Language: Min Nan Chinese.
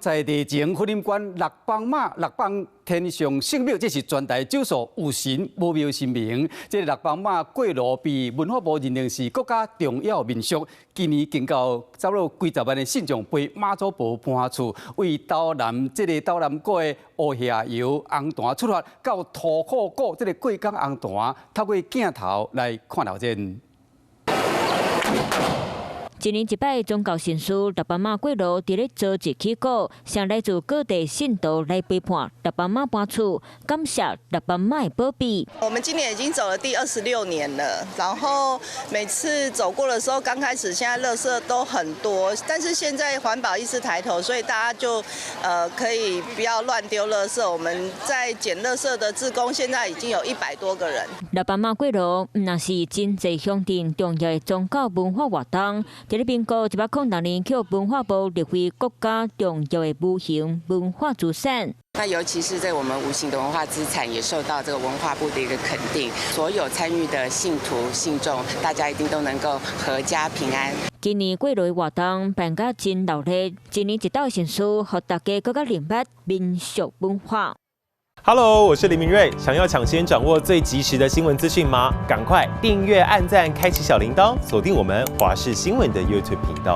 在地前福林縣六枋媽六枋天上聖廟，這是全台少數有神無廟神明。這個六枋媽過路被文化部認定是國家重要民俗。今年經到差不多幾十萬的信眾陪媽祖婆盤厝，為斗南這个斗南國的烏霞窯紅壇出發，到塗褲古這个過港紅壇，透過鏡頭來看鬧熱。一年一擺宗教盛事，六枋媽過路佇咧朝日起鼓，向來自各地信徒來陪伴六枋媽盤厝，感謝六枋媽的保庇。我們今年已經走了第26年了，然後每次走過的時候，剛開始現在垃圾都很多，但是現在環保意識抬頭，所以大家就可以不要亂丟垃圾。我們在撿垃圾的志工現在已經有100多個人。六枋媽過路，毋但是真濟鄉鎮重要的宗教文化活動。佇咧民國106年，予文化部列為國家重要的無形文化資產。那尤其是在我們無形的文化資產，也受到這個文化部的一個肯定。所有參與的信徒信眾，大家一定都能夠闔家平安。今年過路的活動辦甲真熱鬧，一年一度的盛事，予大家閣較認捌民俗文化。 Hello，我是林明瑞。想要搶先掌握最及時的新聞資訊嗎？趕快訂閱、按讚、開啟小鈴鐺，鎖定我們華視新聞的 YouTube 頻道。